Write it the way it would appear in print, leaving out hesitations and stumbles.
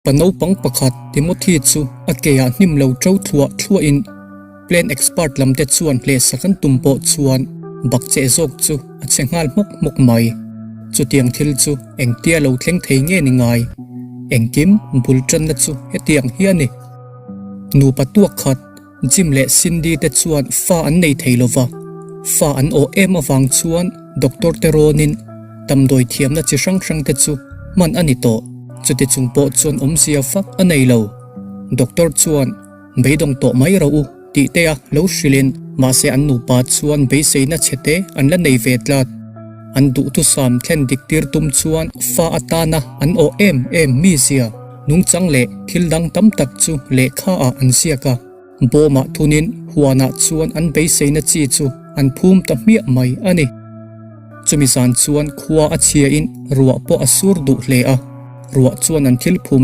Pa naupang pakhat Timothy chu a ke ah hnim lo ṭo thluah thluah in Plan expert lam te chuan hlehsak an tum pawh chuan bakcheh zawk chu a che nghal hmawk hmawk mai. Chutiang thil chu engtia lo thleng thei nge ni ngai? Engkim bul ṭanna chu hetiang hi a ni. Nupa tuak khat Jim leh Cindy te chuan fa an nei thei lova, fa an awh em avang chuan doctor te rawnin damdawi thiamna chi hrang hrang te chu hman a ni tawh. Chuti chung pawh chuan awmzia fak a nei lo. Doctor chuan beidawng tawh mai rawh u tih te a lo hrilhin mahse an nupa chuan beiseina chhe te an la nei ve tlat. An duhthusam thlen dik tir tum chuan fa atana an awh em em mizia. Nungchang leh thil dang tam tak chu lehkha ah an ziak a, bawmah thunin huanah chuan an beiseina chi chu an phum ta hmiah mai a ni. Chumi zan chuan khua a chhiain ruah pawh a sur duh hle a, ruah chuan an thil phum.